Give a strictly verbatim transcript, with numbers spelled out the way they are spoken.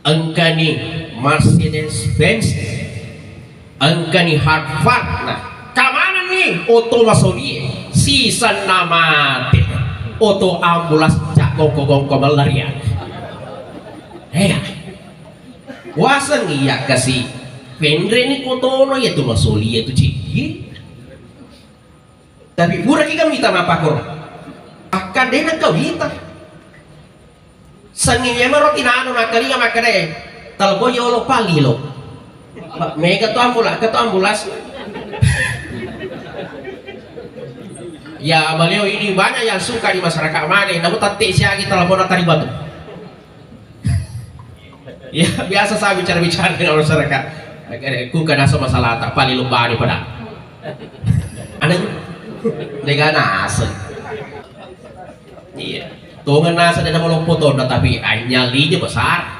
Engkani Mercedes Benz, engkani Harvard, nah, kamanenni oto masolie, sisenna mate, oto ambulans, cak gongko-gongko mellariang. Eh, waseng iya kasi, penreni kotono iya tu masolie tu ciki. Tapi puraki kan mita mappakoro. Akkadena kau hita. Sanging yamaro tinano makkalinga makkadae, talbo yolo pali lo. Mega tu ambula, ke tu ambulas. Ya, beliau ini banyak yang suka di masyarakat mana, namun tette siagi telepon tadi batu. Ya, biasa saya bicara-bicara dengan masyarakat. Ku kada so masalah tak pali lo bani pada. Aneh. Dega nasa. Iya. Tongen nasa dena maloppo tonna, tapi anyallinya besar.